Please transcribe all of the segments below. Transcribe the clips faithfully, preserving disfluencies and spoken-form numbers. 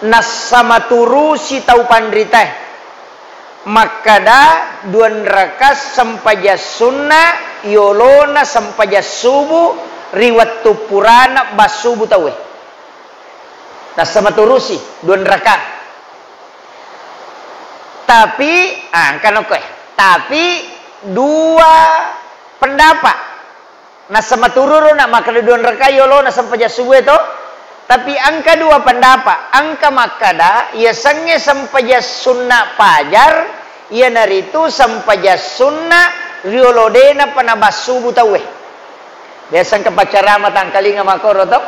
Nassamaturusi tau panritae makkada, duanraka sempajang sunna yolona sempajang subuh ri wettu purana bassubu tauwe. Nassamaturusi duanraka. Tapi, ah, engka nokkoe. Tapi dua pendapat. Nasamatururuna makkada duanraka yolona sempajang subuh e to. Tapi engka dua pendapat. Engka makkada, yasengnge sempajang sunna pajar, iyanaritu sempajang sunna riolo denapa nabassubu tauwe. Biasa engka paccarama tangkalinga makkoro to.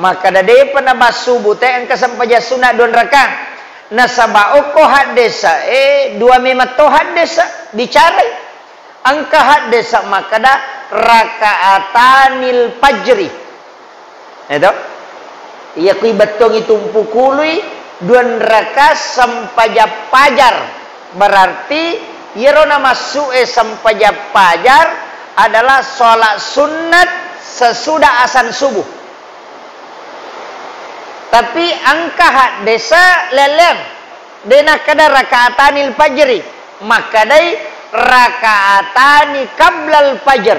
Makkada depa nabassubu te engka sempajang sunna duanraka. Nasaba okko haddesa e dua memang to haddesa bicarai. Engka haddesa makkada rakaatanil fajri. Eto? Iya kui bettuangngi tumpu kului duanraka sempajang pajar. Berarti iyaro namassu e sempajang pajar adalah sholat sunnat sesudah asan subuh. Tapi engka haddesa leleng. De nakkada rakaatanil fajri, makkadai rakaatani qablal fajr.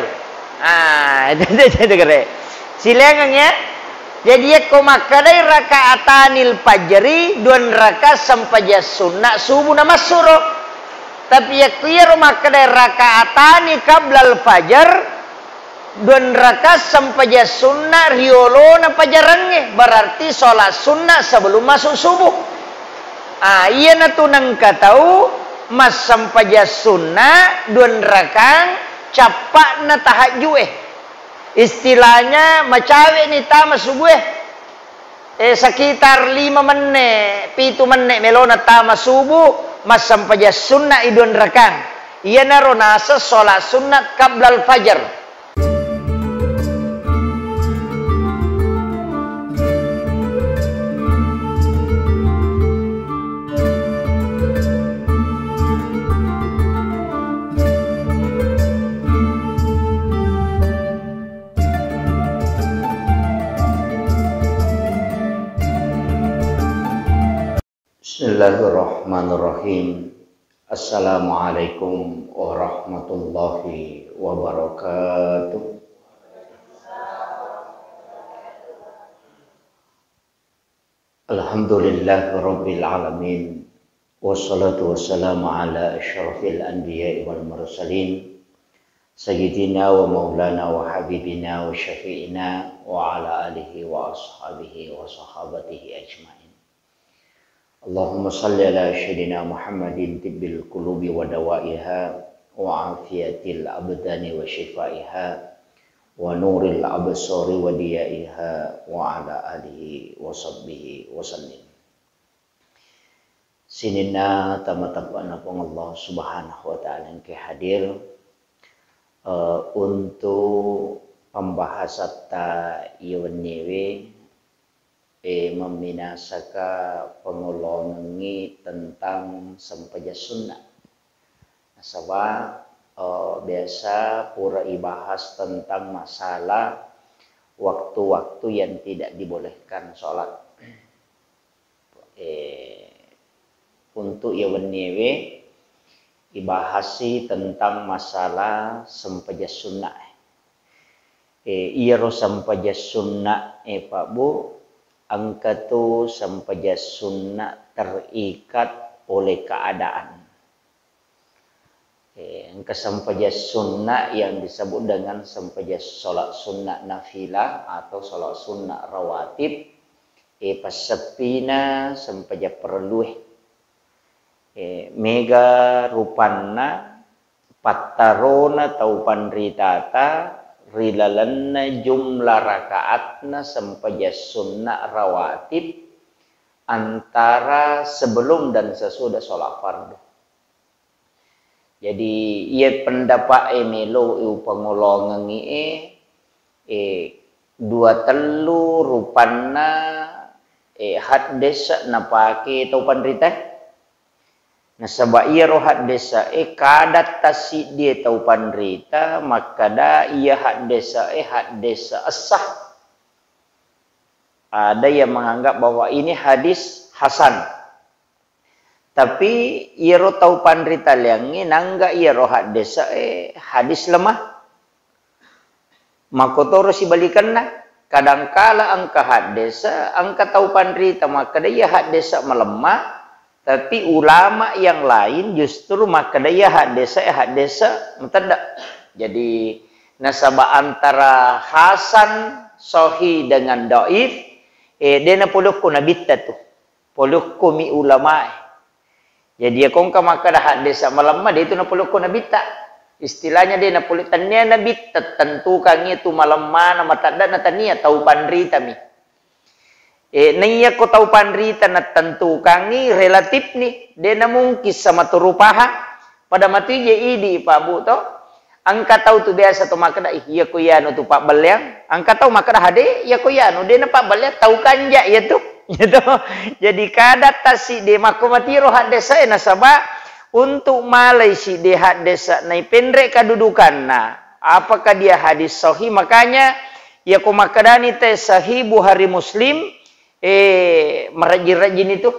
Ah, itu, itu, itu kere. Silengeng ya. Jadi yakko makkadai rakaatanil fajri, duanraka sempajang sunna subuh namassuro. Tapi yakko iyaro makkadai rakaatani qablal fajr, duanraka sempajang sunna riolona pajarengnge, berarti sholat sunna sebelum masuk subuh. Ah, iyanatu nengka tau massempajang sunna duanrakang cappa'na tahajju e. Istilahnya macawe ni tama subuh e. Eh, sekitar lima menne, pitu menne melona tama subuh, massempajang sunna i duanrakang. Iyanaro naseng sholat sunnat qablal fajr. Bismillahirrahmanirrahim. Assalamualaikum warahmatullahi wabarakatuh. Alhamdulillahirabbil alamin. Wassalatu wassalamu ala asyrafil anbiya'i wal mursalin, sayyidina wa maulana wa habibina wa syafi'ina wa ala alihi wa ashabihi wa sahabatihi ajmain. Allahumma salli ala sayyidina Muhammadin tibbil qulubi wa dawaiha wa afiyatil abdani wa shifaiha wa nuril absari wa diyaiha wa ala alihi wa sahbihi wa sallim. Sininna tama-tamana Puang Allah Subhanahu wa Ta'ala engke hadir, eh, untuk pembahasatta iya wenniwe, eh, memminasaka pangolongengngi tentang sempajang sunna. Nasaba, eh, biasa pura ibahas tentang masalah waktu-waktu yang tidak dibolehkan sholat. Eh, untuk iya wenniewe ibahasi tentang masalah sempajang sunna. Eh, iyaro sempajang sunna, eh, Pak Bu, engka tu sempajang sunna terikat oleh keadaan. Eh, engka sempajang sunna yang disebut dengan sempajang sholat sunnah nafilah atau sholat sunnah rawatib, eh, passeppina sempajang parellue. Eh, mega rupanna pattarona tau panritata ri lalenna jumlah rakaatna sempajang sunna rawatib antara sebelum dan sesudah sholat fardu. Jadi, iya pendapat e melo upangolongengi e, eh, dua tellu rupanna, eh, haddesa napake tau panrita. Nasaba iyaro haddesa e kada tassiddie tau panrita makkada iya haddesa e haddesa essah. Ada yang menganggap bahwa ini hadis Hasan. Tapi iyaro tau panrita liangnge nangga iyaro haddese'e hadis lemah. Makkotoro sibalikenna, kadangkala engka haddese, engka tau panrita makkeda iya haddese malemma, tapi ulama yang lain justru makkeda iya haddese, haddese matedde. Jadi, nasaba antara hasan, sahih dengan dhaif, eh, de napolokko nabitta tu. Polokko mi ulamae. Jadi, iyako engka makkeda haddese malemma, de tu napolokko nabitta. Istilahnya de napolo-, tennia nabitta tentukangngi tu malemmana, mateddena, tennia, tau panritami. E, naiyako tau panrita natentukangngi relatifni, de namungkin sama turu pahang. Pada matu ije idi, Pak Bu, to. Engka tau tu biasa to makkeda, "Ih, iyako iyanu tu pabbelleang." Engka tau makkeda, "Hade, iyako iyanu de napabbelleang, tau kanja iyatu." Gitu. Jadi kada tassiddi makko matiro haddese nasaba untuk malai siddi haddese naipenre kedudukanna. Apakah dia hadis sahih? Makanya, iyako makkedani te sahih Bukhari Muslim, eh, marejji-rejjini tu.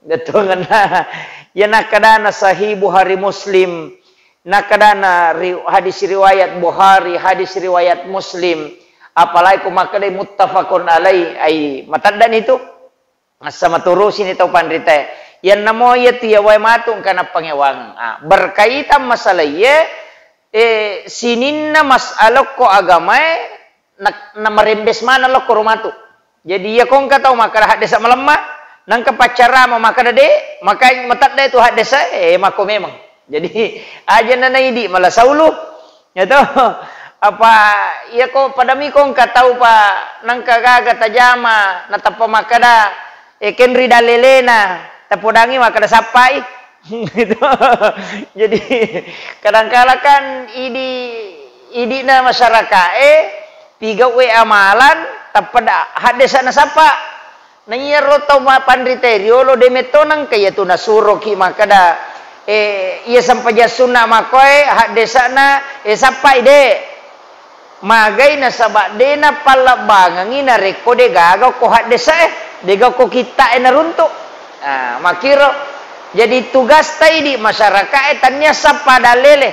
Bettuangenna. Iya nakkadana sahih Bukhari Muslim, nakkadana ri-, hadis riwayat Bukhari, hadis riwayat Muslim, apalagi ko makkedai muttafaqun alaih, ai mateddani tu. Massa maturusini tau panritae. Iyanna mo iya tu iya wae matu engka nappangewang. Ah, berkaitan masalah iye, eh, sininna masalah ko agamae, na-, namarembes maneng lokko ro matu. Jadi, iyako engka tau makkeda haddese malemma, nangka paccarama makkeda de, maka matedde tu haddese, eh, makko memang. Jadi, aja nanaidi mala saulu. Ya toh? Apa iyako padami ko engka tau pa nangka gaga tajama, natappa makkeda, eh, kenri dalelena, tapodangi makkeda sappai. Gitu. Jadi, kadangkala kan idi, idina masyarakae, pigau'e amalan, tappa da-, haddesa nasappa. Na iyaro tau ma-, panritae riolo de metto nangka iyatu nasuroki makkeda, eh, iya sempajang sunna makkoe, haddesana, eh, sappai de. Magai nasaba de napallebbangengi narekko de gaga ko haddesa'e, de gaga ko kitta'e naruntu. Ah, makkiro. Jadi tugasta idi masyaraka'e tania sappa dalele,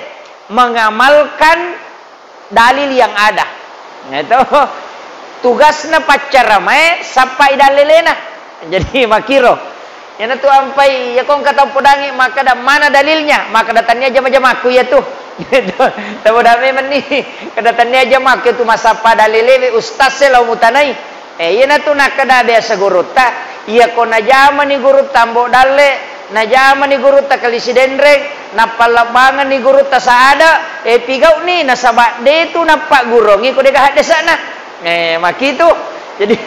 mengamalkan dalil yang ada. Nah, itu tugasna paccaramae sappai dalelena. Jadi makkiro. Iyanatu ampai, iyako engka tau podangi makkeda, "Mana dalilnya?" Makkeda, "Tania jama-jamakku iyatu." Tapoda memenni, kada tania jamakku iyatu, masappa dalelewe ustaz e lao mutanai. Eh, iyanatu nakkeda biasa gurutta, iyako najamani gurutta Ambo Dalle, najamani gurutta Kali Sidenreng, nappallebbangenni gurutta Saada, eh, pigau'ni, nasaba detu nappaggurongi ko dega haddesa'na. Eh, makitu. Jadi,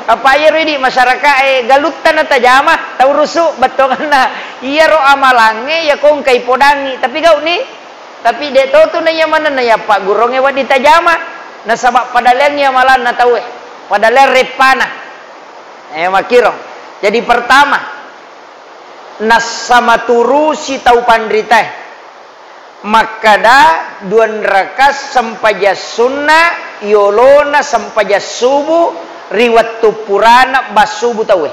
apa iyaro idi masyarakae galutta natajama, tau rusu, bettuangenna. Iyaro amalangnge, iyako engkai podangngi, tapi gau'ni. Tapi de totu naiya manenna iya paggurongnge wedding tajama. Nasaba padaleangngi amalanna tauwe. Padaleang reppana. Eh, makkiro. Jadi pertama, nassa maturusi tau panritae. Makkeda duanraka sempajang sunna yolona sempajang subuh ri wettu purana bassubu tauwe.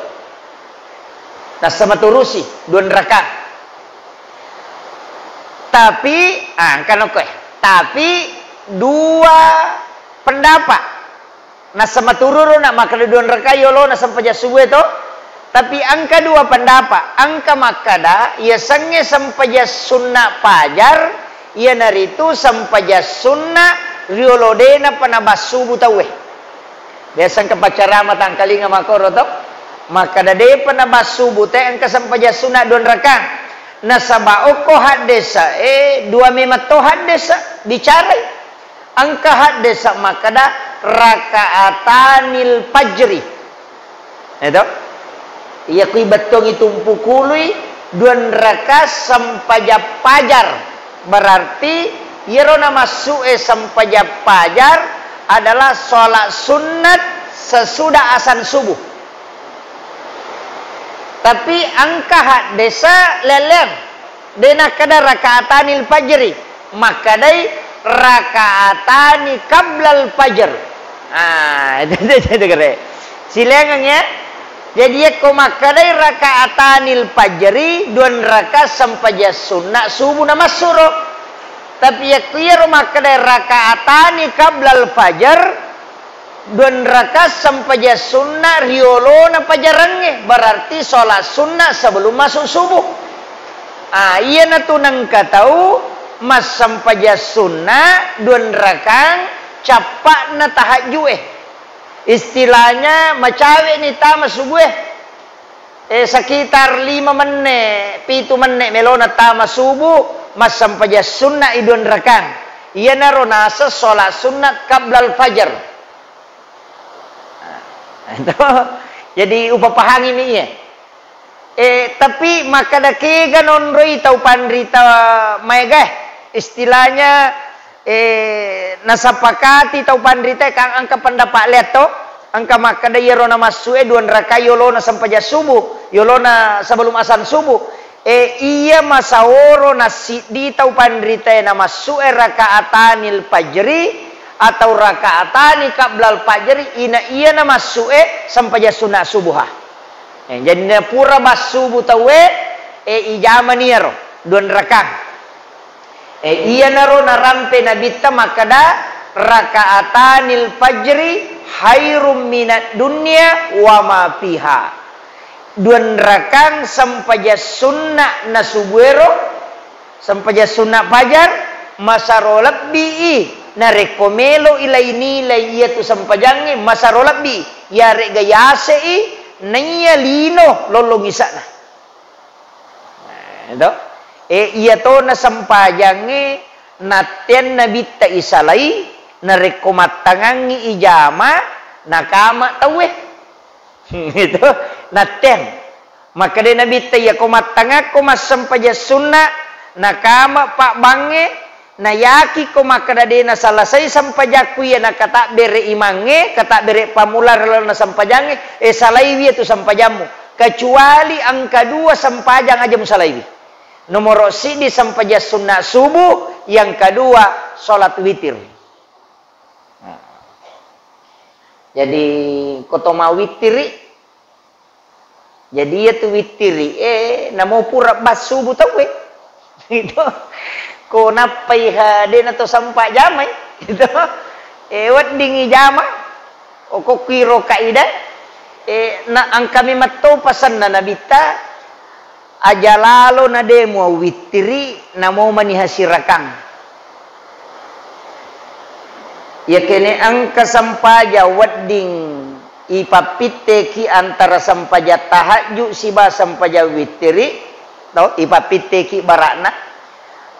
Nassa maturusi duanraka. Tapi, ah, engka nokkoe. Tapi dua pendapat. Nassa matururuna makkeda duanraka yolona sempajang subuh e to. Tapi engka dua pendapat. Engka makkeda, yasengnge sempajang sunna pajar, iyanaritu sempajang sunna riolo de napa nabassubu tauwe. Biasa engka paccarama tangkalinga makkoro to. Makkeda depa nabassubu te engka sempajang sunna duanraka. Nasaba okko haddesa e dua memang to haddesa bicarai. Engka haddesa makkeda rakaatanil fajri. Eto? Iya kui bettuangngi tumpukului duanraka sempajang pajar. Berarti iyaro namassu'e sempajang pajar adalah sholat sunnat sesudah asan subuh. Tapi engka haddesa leleng. De nakkeda rakaatanil fajri, makkedai rakaatani qablal fajr. Ah, itu, itu, itu kere. Silaingengngi ya. Jadi, yakko makkedai rakaatanil fajri, duanraka sempajang sunna subuh namassuro. Tapi yakko iyaro makkedai rakaatani qablal fajar, duanraka sempajang sunna riolona pajarengnge, berarti sholat sunna sebelum masuk subuh. Ah, iyanatu nengka tau massempajang sunna duanrakang cappa'na tahajju'e. Istilahnya macawe'ni tama subuh e. Eh, sekitar lima menne, pitu menne melona tama subuh, massempajang sunna i duanrakang. Iyanaro naseng sholat sunnat qablal fajar. Nah, itu. Jadi, upapahangi mi iya. Eh, tapi makkeda kega nonroi tau panrita maega, istilahnya, eh, nasapakati tau panrita, kan engka pendapat lea to, engka makkeda iyaro namassu e duanrakai yolona sempajang subuh, yolona sebelum asan subuh. Eh, iya masaworo nassiddi tau panrita e namassu e rakaatanil fajri atau rakaatani qablal fajri, ina iya namassu e sempajang sunna subuha. Eh, jadi napura massubu tauwe, eh, ijamani iyaro duanrakang. Eh, iyanaro narampe Nabitta makkeda, "Rakaatanil fajri khairum minad dunya wa ma fiha." Duanrakang sempajang sunna nasubuero, sempajang sunna fajar, masaro lebbi i narekko melo i lai-nilai iyatu sempajangnge, masaro lebbi i, iyare'ga yase i naiya lino lollong isa'na. Nah, to. Eh, iyatona sempajangnge natteang Nabitta isalai, narekko mattangangngi ijama, nakama tauwe. Itu natteang. Makkeda Nabitta, "Iyako mattangakko massempajang sunna, nakama pabbangnge, nayakiko makkeda de nasalasai sempajakku iya nakatabbere imangnge, katabbere pammula ri lalenna sempajangnge, eh, salaiwi iyatu sempajammu. Kecuali engka dua sempajang aja musalaiwi. Nomoro siddi sempajang sunna subuh, yang kedua sholat witir." Nah. Jadi, ko to mawittiri, jadi, iyatu wittiri e, namo pura bassubu tauwe. Itu. Ko nappai ha, de na to sempa jamai. Itu. E, weddingi jama. Okokki ro kaidah. E, na engka memang to pasenna Nabitta, aja lalo na de muawittiri, namo maniha sirakang. Iyakene engka sempajang wedding ipappitteki antara sempajang tahajju siba sempajang wittiri, to, ipappitteki bara'na,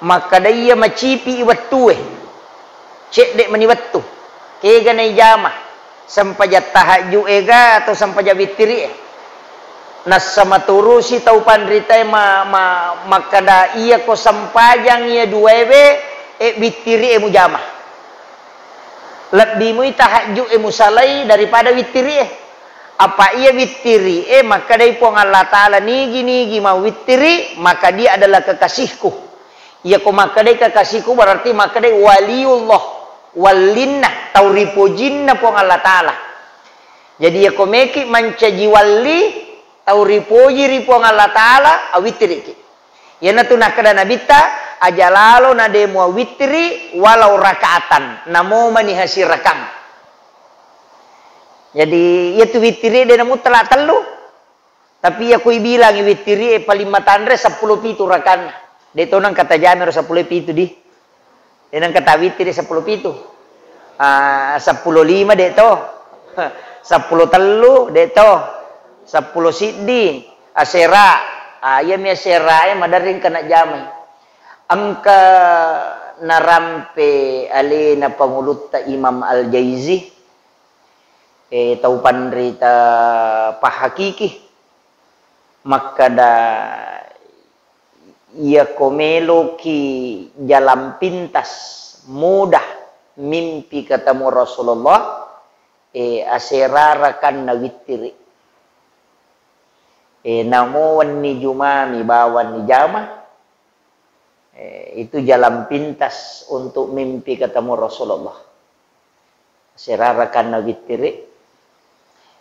makkeda iya macipi i wettue, cedde mani wettu, kega naijama, sempajang tahajju ega atau sempajang wittiri e. Nassa maturusi tau panritae ma-, ma-, makkeda, "Iyako sempajang iya duaewe, e, wittiri e mujama. Lebbi mui tahajju e musalai daripada wittiri e. Apa iya wittiri e makkedai Puang Allah Ta'ala, 'Nigi-nigi mawwittiri, maka dia adalah kekasihku.'" Iyako makkedai kekasihku berarti makkedai waliullah, wallinna, tau ripojinna Puang Allah Ta'ala. Jadi, iyako meki mancaji walli, tau ripoji ri Puang Allah Ta'ala, awittiriki. Iyanatu nakkeda Nabitta, "Aja lalo na de muawittiri walau rakaatan, namo maniha sirakang." Jadi, iyatu wittiri de namuttala tellu. Tapi iyako ibilangi wittiri e paling matanre seppulo pitu rakanna. De to nengka tajame ro seppulo pitu di. De nengka tawittiri seppulo pitu. Ah, seppulo lima de to. Seppulo tellu de to. Seppulo siddi asera. Ah, iyami asera e maderri engka najamai. Engka narampe alena pangulutta Imam Al-Jaizi. Eh, tau panrita pahakiki makkeda, iyako meloki jalan pintas, mudah mimpi ketemu Rasulullah, eh, asera rakanna wittiri. Eh, namo wenni jumami bawang nijama, Eh, itu jalan pintas untuk mimpi ketemu Rasulullah. Asera rakanna wittiri.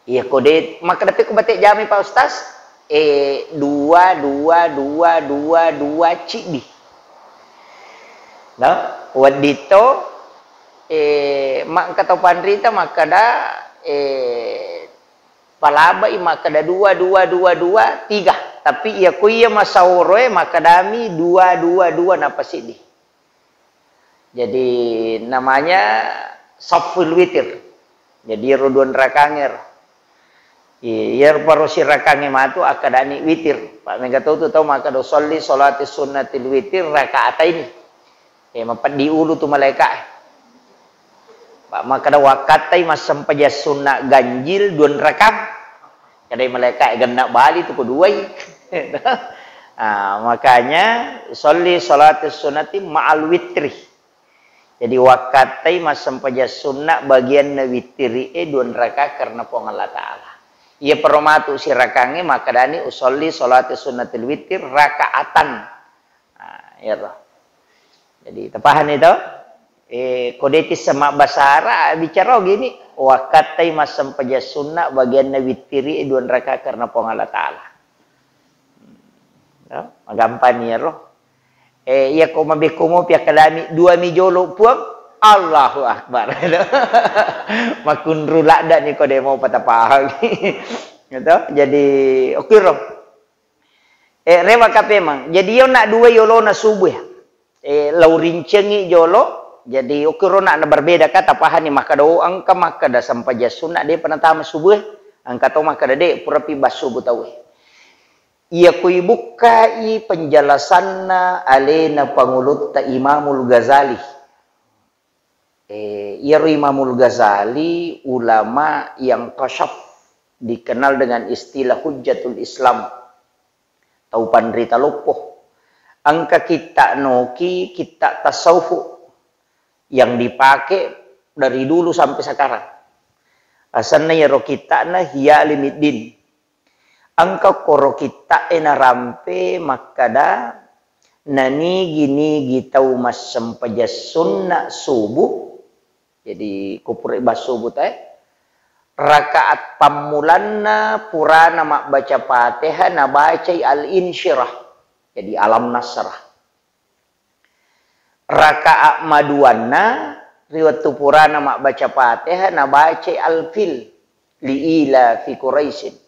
Iya, kode makkeda pe ko bate jami, Pak Ustaz, eh, dua, dua, dua, dua, dua, ciddi. No? Wedditto, eh, ma-, engka tau panrita makkeda, eh, palabai makkeda dua, dua, dua, dua, tiga. Tapi iya ko iya masaoroe makkedami dua, dua, dua, napa siddi. Jadi namanya saful witir. Jadi ro dua rakangero. Iya, iya paro sirakangnge matu akkadani witir. Pak, mega to tu tau makkeda usolli salati sunnatil witir rakaataini. Eh, mapeddi ulu tu malaika. Pak, makkeda wakkattai massempajang sunna ganjil dua rakang. Kadai malaika, eh, genna bali tu ko duai. Ah, makanya usolli salati sunnati ma'al witri. Jadi wakkattai massempajang sunna bagianna witiri e dua raka karena Puang Allah Ta'ala. Iya paro matu sirakangnge makkedani usolli salati sunnatil witir rakaatan. Nah, iyaro. Jadi tapahani to? Eh, ko de'ti sema bahasa Arab, bicara gini, wakkattai massempajang sunna bagianna witiri e dua raka karena Puang Allah Ta'ala. Ya, magampang ni ro. Eh, iya ko mabekko mo piakkalami dua mi jolo Puang, Allahu Akbar. Makunru ladda ni ko demo patapahang. Gitu. Jadi, oke ro. Eh, rewa kapemang. Jadi, yo nak dua yolona subuh ya. Eh, lau rincengi jolo. Jadi, oke ro nak na berbeda kata pahani makkeda, oh, engka makkeda sempajang sunna de panatama subuh. Engka to makkeda de purapi bas subuh tau. Iya ko ibukkai penjelasanna alena pangulutta Imamul Ghazali. Eh, iyaro Imamul Ghazali ulama yang kasyaf, dikenal dengan istilah Hujjatul Islam. Tau panrita loppo. Engka kitta noki, kitta tasawuf yang dipakai dari dulu sampai sekarang. Asanna iyaro kitta'na Ihya Ulumuddin. Engka koro kitta'e narampe makkeda, nanigi-nigi tau massempajang sunna subuh, jadi ko pura ibas subuh tae, rakaat pammulanna purana mabbaca Fatihah nabacai Al-Insyirah, jadi Alam Nasrah. Rakaat maduanna ri wettu purana mabbaca Fatihah nabacai Al-Fil, li ila fi Quraisyin.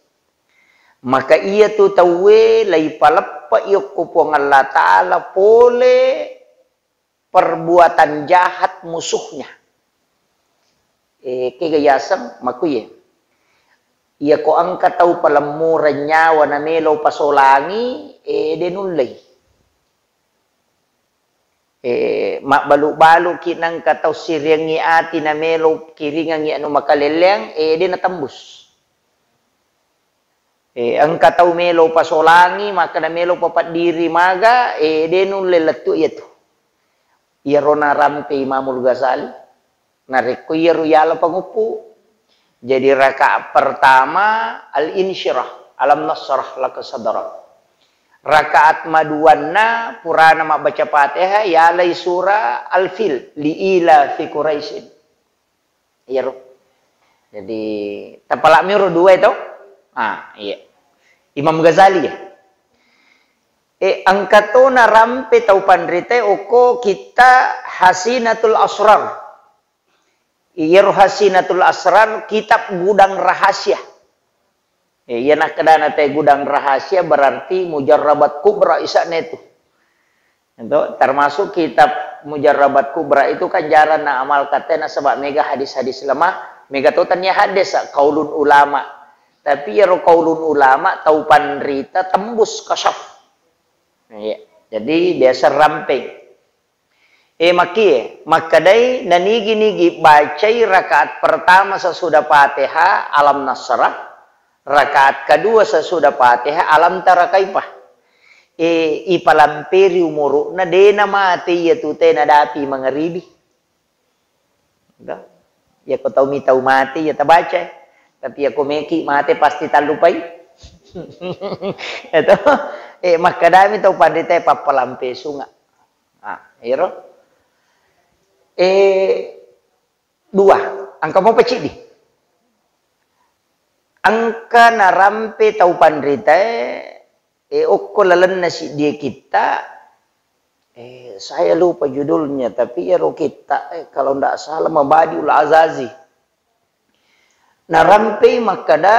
Maka iyatu tauwe laipaleppa yokko Puang Allah Ta'ala pole perbuatan jahat musuhnya. Eh, kega yaseng makuye. Iya ko engka tau palemmureng nyawa namelo pasolangi, eh, de nullei. Eh, mabbalu-baluki nengka tau siriangngi ati namelo kiringangngi anu makalelleang, eh, de natembus. Eh, engka tau melo pasolangi, makkeda melo papaddiri maga, eh, de nulle lettu iyatu. Iyaro narampe Imamul Ghazali. Narekko iyaro yala panguppu, jadi rakaat pertama Al-Insyirah, Alam Nasrah laka sadrak. Rakaat maduanna purana mabbaca Fatihah, yalai surah Al-Fil, li ila fi Quraisyin. Iyaro. Jadi, tapalak miro dua itu. Ah, iya. Imam Ghazali ya. Eh, engka to narampe tau panrita okko kitta Hasinatul Asrar. Iyaro Hasinatul Asrar, kitab gudang rahasia. Eh, iya nakkedana te gudang rahasia berarti mujarrabat kubra isa'na itu. Itu termasuk kitab mujarrabat kubra itu kan jarang na amal katena sebab mega hadis-hadis lemah, mega to tania hadis qaulun ulama. Tapi iyaro qaulun ulama tau panrita tembus kasyaf. Iya. Jadi biasa rampeng. Eh, makkie, makkedai nanigi-nigi bacai rakaat pertama sesudah Fatihah Alam Nasrah, rakaat kedua sesudah Fatihah Alam Tara Kaifah. Eh, ipalamperi umuru'na, dena mate iyatu te nadapi mangaribi. Dah. Iya ko tau mi tau mate, iya tabaca. Tapi iya ko meki mate pasti tallupai. Itu. Eh, makkedami tau panrita pappalampe sunga. Ah, ero. Eh, dua. Engka mopa ciddi. Engka narampe tau panritae, eh, okko lalenna siddie kitta, eh, saya lupa judulnya, tapi iyaro kitta, eh, kalau ndak salah Mabadiul Azazi. Narampei makkada,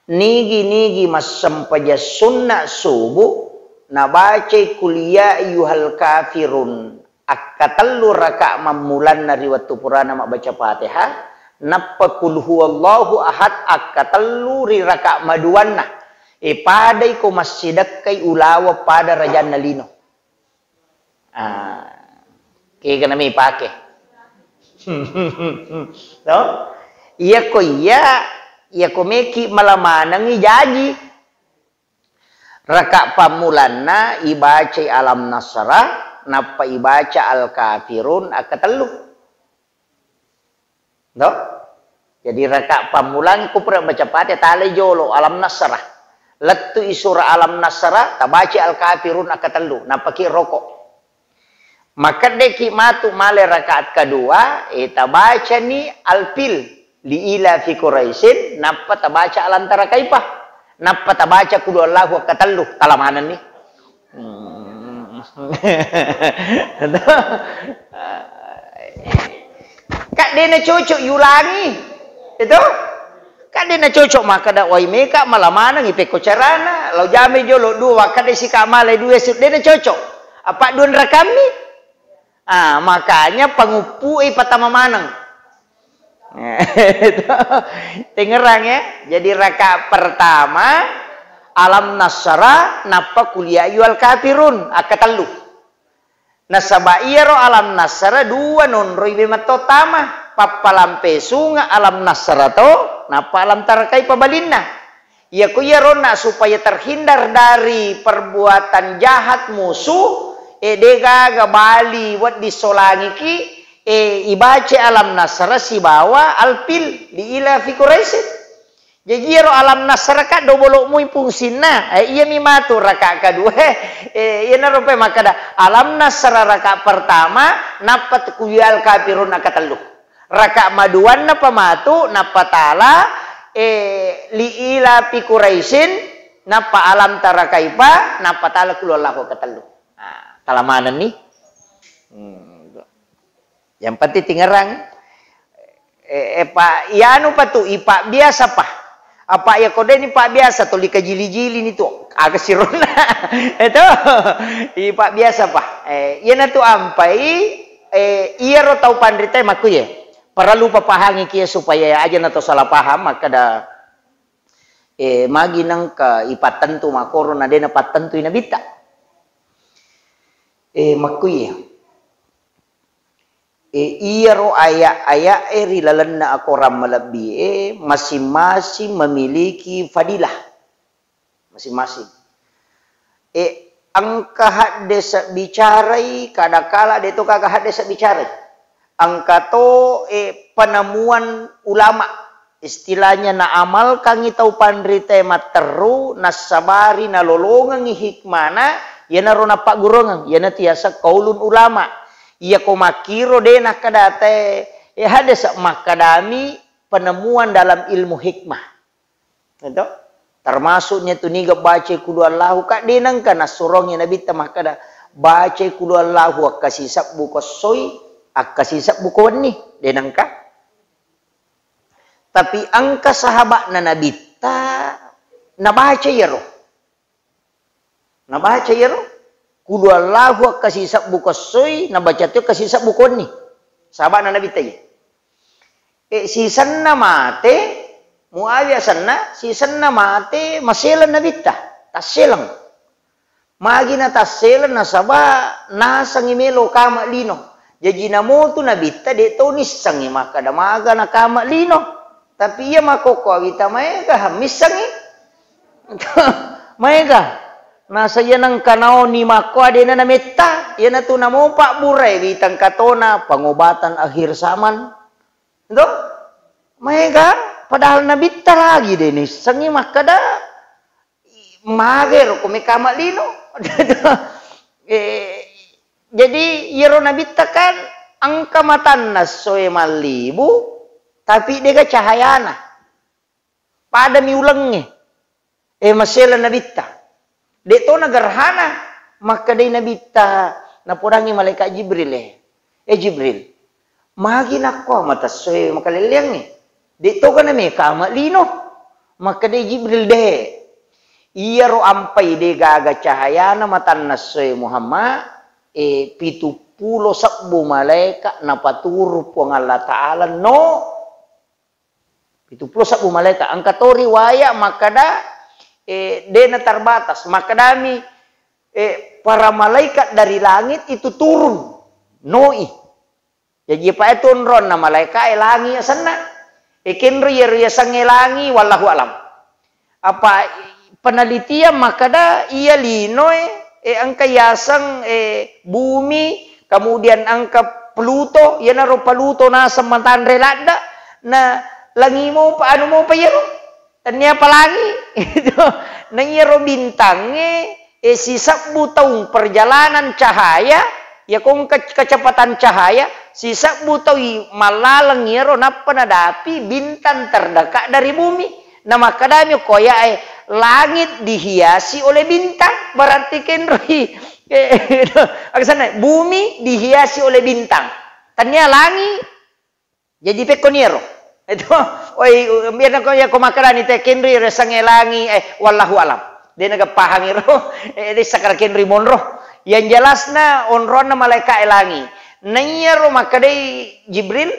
nigi-nigi massempajang sunna subuh, nabacai Qul ya ayyuhal kafirun akkatellu raka mammulanna ri wettu purana mabbaca Fatihah, nappa Qul huwallahu ahad akkatellu ri raka maduanna. E, padai ko massidekkai ulaweng pada rajanna lino. Ah, kega nami pake. To? Iyako iya, iyako meki mala manengi jaji. Raka pammulanna ibacai Alam Nasrah, nappa ibaca Al-Kafirun akkatellu. To? Jadi raka pammulang ko pura baca Fatihah, talai jolo Alam Nasrah. Lettui surah Alam Nasrah, tabaca Al-Kafirun akkatellu, nappaki roko. Makeddeki matu male rakaat kedua, eh, tabacani Al-Fil, li ila fi Quraisyin, nappa tabaca Alam Tara Kaifa, nappa tabaca Qul Huwallahu akkatellu, tala manenni. Hmm. Kak, de' nacocok yulangi. Itu? Kak, de' nacocok makkada, wai meka mala maneng ipekko carana. Lau jame jolo dua, wakkada sika male dua, su-, de' nacocok. Apa dua rakammi? Ah, makanya panguppu i patama maneng. Tengerang ya. Jadi rakaat pertama Alam Nasrah, nappa Qul ya ayyuhal kafirun, akkatellu. Nasaba iyaro Alam Nasrah dua nonroi be mattottama, pappalampe sunga Alam Nasrah to, nappa Alam Tara Kaifa balinna. Iyako iyaronna supaya terhindar dari perbuatan jahat musuh, e, degaga bali wedding solangiki, e, ibaca Alam Nasrah sibawa Al-Fil li ila fi Quraisyin. Jaji iyaro Alam Nasrah ka dobolo mui fungsinna. E, iyami matu raka kedua. E, iyanaro pe makkada Alam Nasrah raka pertama, nappa Qul ya ayyuhal kafirun akkatellu. Raka maduanna pa matu, nappa tala, e, li ila fi Quraisyin, nappa Alam Tara Kaifa, nappa tala Qul Huwallahu akkatellu. Nah, tala manenni. Hmm. Yang penting tingerang. Eh, eh, pa, ianu pa tu, ipabbiasa pa. Apa iya ko deni pabbiasa tuli kajili-jili ni tu. Aga sironna. Itu. Ipabbiasa pa. Eh, iyana tu ampai, eh, iyaro tau panrita makkuye. Perlu papahangi kia supaya aja na to salah paham, makkada, eh, magi nengka ipattentu makoro na dena pattentui nabitta. Eh, makkuye. E, iyaro aya-ayae ri lalenna akorang malebbi'e masing-masing memiliki fadilah masing-masing. E, engka haddese bicarai, kadakala de to gaga haddese bicarai. Engka to, e, penemuan ulama. Istilahnya naamalkangngi tau panritae matteru, nassabari nalolongengngi hikmana, iyanaro nappagguruangeng, iyanatu yaseng qaulun ulama. Iyako makkiro de nakkadatae, e, hadese makkadami penemuan dalam ilmu hikmah. Itu? Termasuknya tu niga baca Qul Huwallahu, ka de nengka nassurongi Nabitta makkada, baca Qul Huwallahu akkasisebbu ko essoi, akkasisebbu ko wenni, de nengka. Tapi engka sahaba'na Nabitta nabaca iyaro. Nabaca iyaro. Qul Huwallahu akkasisebbu ko essoi, nabaca to akkasisebbu ko wenni. Sahaba'na Nabitta iya. E, sisenna mate, Muawiyah senna, sisenna mate, maseleng Nabitta. Tasseleng. Magi natasseleng nasaba nasengngi melo kama lino. Jaji namotu Nabitta de to nissengngi makkada maga nakama lino. Tapi iya makkokko awita maega missengngi. Maega. Nasa iya nengka naoni makko adena nametta. Iyanatu namopa burai witang katona pengobatan akhir zaman. To? Maega. Padahal Nabitta lagi de nissengngi makkada Magero ko mekama lino. Eh, jadi iyaro Nabitta kan engka matanna soe mallibu, tapi dega cahayana. Adami ulengnge. Eh, masela Nabitta. Dek to nagerhana, makkedai Nabitta, napodangi malaikat Jibril, eh. Eh, Jibril, magi nakko mata essoe makalelleangnge? Dek to kana meka ama lino? Makkedai Jibril, dek. Iyaro ampai de gaga cahayana matanna essoe Muhammad, eh, pitu pulo sebbu malaikat napaturung Puang Allah Ta'ala no. Pitu pulo sebbu malaikat. Engka to riwaya makkeda, eh, dena terbatas. Makkedami, eh, para malaikat dari langit itu turun. Noi. Jaji, apa itu onronna malaikat, eh, langi asenna. Eh, kenro iyaro yasengnge langi, wallahu alam. Apa penelitian makkeda iya linoe, eh, engka yaseng, eh, bumi, kemudian engka Pluto, iyanaro Pluto naseng matanre ladde, na langi mopa, anu mopa iyaro. Tennia pa langi. Itu. Na iyaro bintangnge, eh, sisebbu taung perjalanan cahaya, ya kong ke-, kecepatan cahaya, sisebbu taui mallaleng iyaro nappa nadapi bintang terdekat dari bumi. Na makkedami okko ayae, langit dihiasi oleh bintang, berarti kenroi. Eh, itu. Aksanna, bumi dihiasi oleh bintang. Tennia langi, jadi pekkoni ero. Itu, oi, biar ko ya ko makkedani te kenroi resangnge langi, eh, wallahu alam. De naga pahang ero, eh, de sakara kenroi monro. Yang jelasna onronna malaikat langi. Naiyaro makkedai Jibril,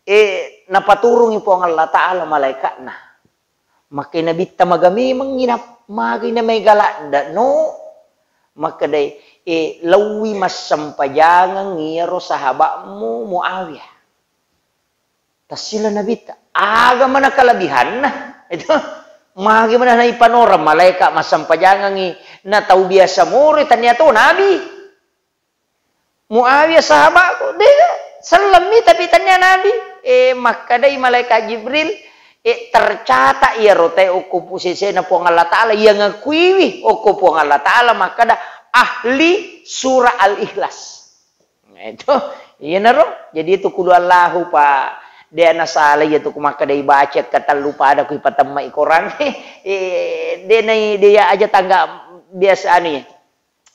eh, napaturungi Puang Allah Ta'ala malaikatna. Makkai Nabitta, maga memengngi na-, magi na mega ladde no? Makkedai, eh, laui massempajangeng iyaro sahabatmu Muawiyah. Tassila Nabitta, aga mana kelebihanna? Itu, magi mana naipanoreng malaikat massempajangengi na tau biasa moroi, tania to nabi. Muawiyah sahabatku, de, sellemmi tapi tania nabi. Eh, makkedai malaikat Jibril, eh, tercatat iyaro tae okko pu-, sesena Puang Allah Ta'ala, iya ngakuiwi okko Puang Allah Ta'ala makkeda ahli surah Al-Ikhlas. Nah, itu, iyanaro. Jadi itu kudu Allahu, Pak. De nasala iya tu ku makkeda ibaca ketellu pada ku ipatemmai Quran. Eh, de nai, de ya aja tangga biasa anu ya.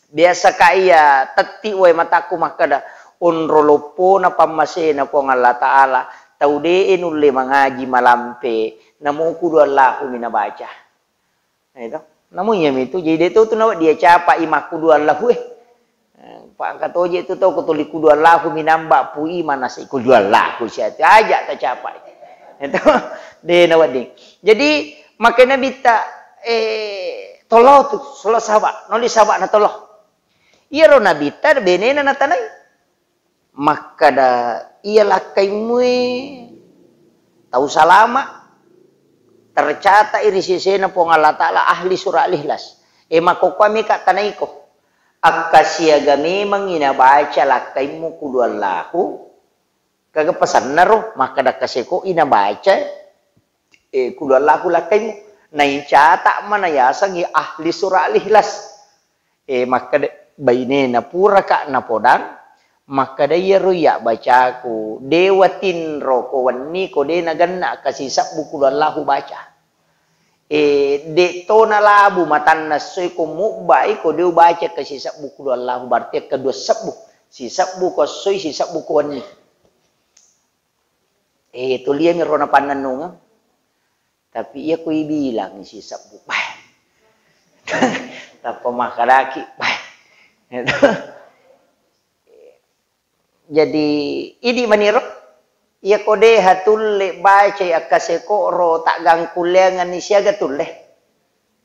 Biasa ka iya tetti wae matakku makkeda, onro loppona pammasena Puang Allah Ta'ala, tau de nulle mangaji malampe, namo kudu Allahu mi nabaca. Nah, itu. Namu iya mitu, jadi de to tu nawa dia capa i makkudu Allahu, eh. Eh, pa engka toje tu tau ko tuli kudu Allahu minamba pui manase kudu Allahu sia tu aja ta capa. Itu de nawedding. Jadi, makanya Nabitta, eh, tolo tu, solo saba, noli saba na tolo. Iyaro Nabitta benena natanai. Makkeda, iya lakkaimmue tau salama, tercatat i ri sesena Puang Allah Ta'ala ahli surah Al-Ikhlas. E, makkokkoe mika tanaiko. Akkasiaga memangngi nabaca lakkaimmu kudu Allahu, kaga pasanna ro, makkeda kaseko i nabaca, eh, kudu Allahu lakkaimmu. Naicata mana yasengngi ahli surah Al-Ikhlas. Eh, makkeda bainena puraka napodang, makkeda iyaro iya bacaku, de watinro ko wenni ko de nagenna kasisebbu kudu Allahu baca. Eh, de to nalabu matanna essoi ko mubbai ko de ubaca kasisebbu kudu Allahu, berarti kedua sebbu. Sisebbu ko essoi, sisebbu ko wenni. Eh, tuliami ro napannennungeng. Tapi iya ko ibilang sisebbu, bah. Tappa makkedaki, bah. Jadi, idi maniro, iya ko de hatulle bacai akkaseko ro taggangkulleangenni siaga tulle.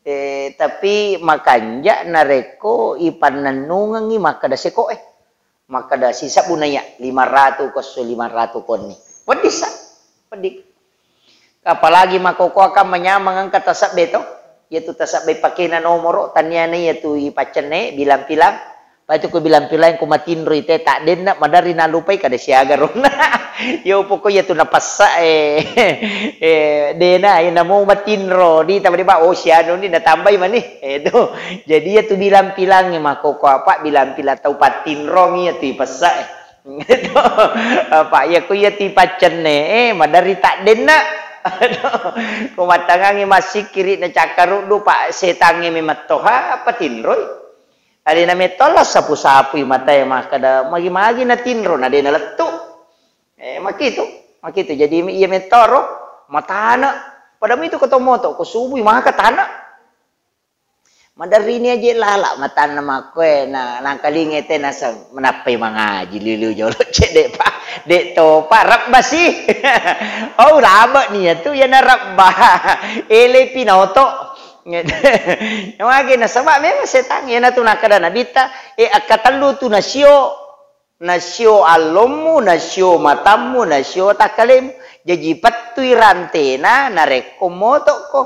Eh, tapi makanja narekko ipannennungengi makkeda seko e. Makkeda sisebbu naiya, lima ratu ko esso, lima ratu konni. Wedding sa, wedding. Apalagi makkokkoe kan manyameng engka tasebbe to. Iyatu tasebbe pakena nomoro, taniana iyatu ipaccenne, bilang-pilang. Paitu ko bilang-pilang ko matinroi te, taddenna, maderri nalupai kada siaga ronna. Yo pokok iyatu napessa e. Eh, dena, iya namo matinro, di taba-taba, oh, sianu ni natambai mani. Eh, tu. Jadi iyatu bilang-pilang makkokkoe apa, bilang-pilang tau pattinrong iyatu ipessa e. Apa iya ko iyatu ipaccenne, eh, maderri taddenna. Aduh, ko mattangangngi massikkiri na cakkaruddu, Pak, setangnge memettoha apa tinroi. Alena metto la sapu-sapui matae makkada, magi-magi natinro na de nalettu. Eh, makitu, makitu. Jadi iya mettoro matana. Pada mitu ko to moto, ko subui maka tana. Maderrini aje lala matanna makkoe na nangkalinge te naseng menappai mangaji liu-liu jolo cedde pa de topa rebba si. Oh, rabe ni ya tu ya na rebba. Ele pinoto. Mage nasaba memang setang ya na tu nakada nabitta e akkatellu tu nasio. Nasio allommu, nasio matammu, nasio takkalemu. Jaji pettui rantena narekko motokko.